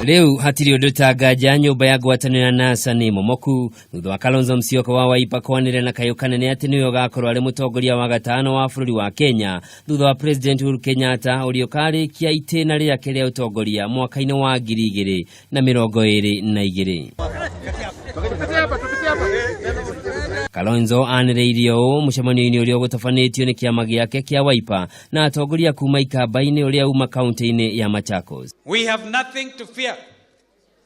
Rĩu hatirĩ ũndũ ta nganja nyũmba ya ngwatanĩro ya NASA nĩ momoku thutha wa Kalonzo Musyoka wa Wiper kwanĩrĩra na kayũ kanene atĩ nĩwe ũgakorwo arĩ mũtongoria wa gatano wa bũrũri wa Kenya thutha wa President Uhuru Kenyatta ũrĩa ũkarĩkia itĩna rĩake rĩa ũtongoria mwaka-inĩ wa 2022. Kalonzo anĩrĩirie ũũ mũcemanio-inĩ ũrĩa ũgũtabanĩtio nĩ kĩama gĩake kĩa Wiper na atongoria kuma ikamba-inĩ ũrĩa uma kaunti-inĩ ya Machakos. We have nothing to fear.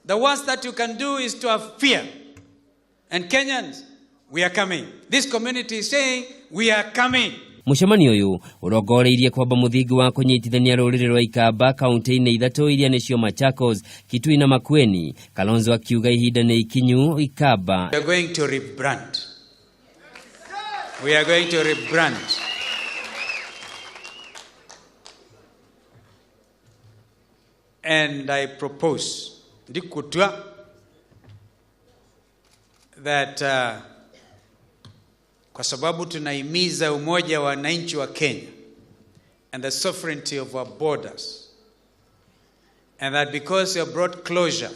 The worst that you can do is to have fear. And Kenyans, we are coming. This community is saying, we are coming. Mũcemanio ũyũ ũrongoreirie kwamba mũthingi wa kũnyitithania rũrĩrĩ rwa Ikamba kaunti-inĩ ithatũ iria nĩcio Machakos, Kitui na Makueni. Kalonzo akiuga ihinda nĩ ikinyu Ikamba We are going to rebrand. We are going to rebrand. And I propose, ndikutua, that kwa sababu tunahimiza umoja wa wananchi wa Kenya and the sovereignty of our borders, and that because you have brought closure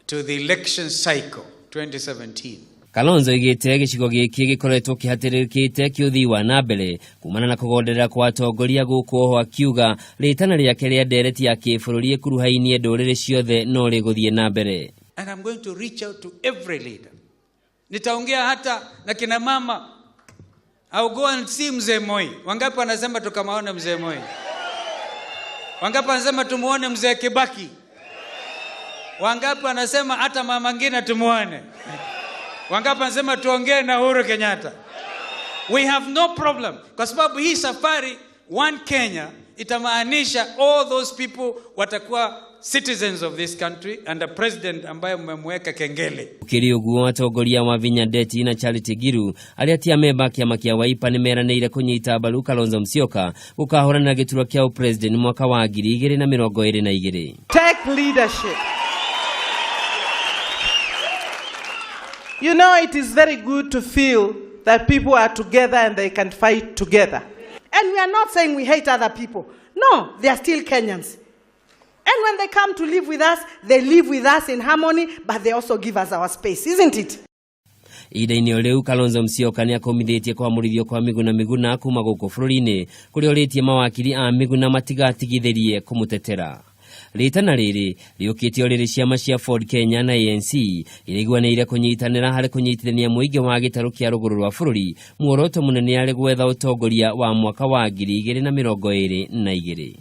to the election cycle 2017. Kalonzo oigĩte gĩcigo gĩkĩ gĩkoretwo kĩhatĩrĩrĩkĩte kĩũthii wa na mbere kumana na kũgonderera kwa atongoria gũkũ oho akiuga rĩtana rĩake rĩa ndereti ya kĩbũrũri ĩkuruhainie ndũrĩrĩ ciothe no rĩgũthiĩ na mbere. And I'm going to reach out to every leader. Nitaongea hata na kina mama. I'll go and see Mzee Moi. Wangapi wanasema tukamaone Mzee Moi? Wangapi wanasema tumuone Mzee Kibaki? Wangapi wanasema hata mama ngine tumuone? Wangapi wanasema tuongee na Uhuru Kenyatta? We have no problem. Kwa sababu hii safari One Kenya itamaanisha all those people watakuwa citizens of this country and the president ambaye mmemweka kengele. Gũkĩrĩ ũguo atongoria wa Vinya Ndeti na Charity Ngilu arĩa ti amemba a kĩama kĩa Wiper nĩ meranĩire kũnyita mbaru Kalonzo Musyoka gũkahũranĩra gĩturwa kĩa ũpresident mwaka wa 2022. Take leadership. You know, it is very good to feel that people are together and they can fight together. And we are not saying we hate other people. No, they are still Kenyans. And when they come to live with us, they live with us in harmony, but they also give us our space, isn't it? Ihinda-inĩ o rĩu Kalonzo Musyoka nĩ akũmithĩtie kwamũrithio kwa Miguna Miguna kuma gũkũ bũrũri-inĩ kũrĩa orĩtie mawakiri a Miguna matigatigithĩrie kũmũtetera. Rĩtana rĩrĩ rĩũkĩte o rĩrĩ ciama cia Ford Kenya na ANC iraiguanĩire kũnyitanĩra harĩ kũnyitithania mũingĩ wa gĩtarũ kĩa rũgũrũ rwa bũrũri muoroto mũnene arĩ gwetha ũtongoria wa mwaka wa 2022.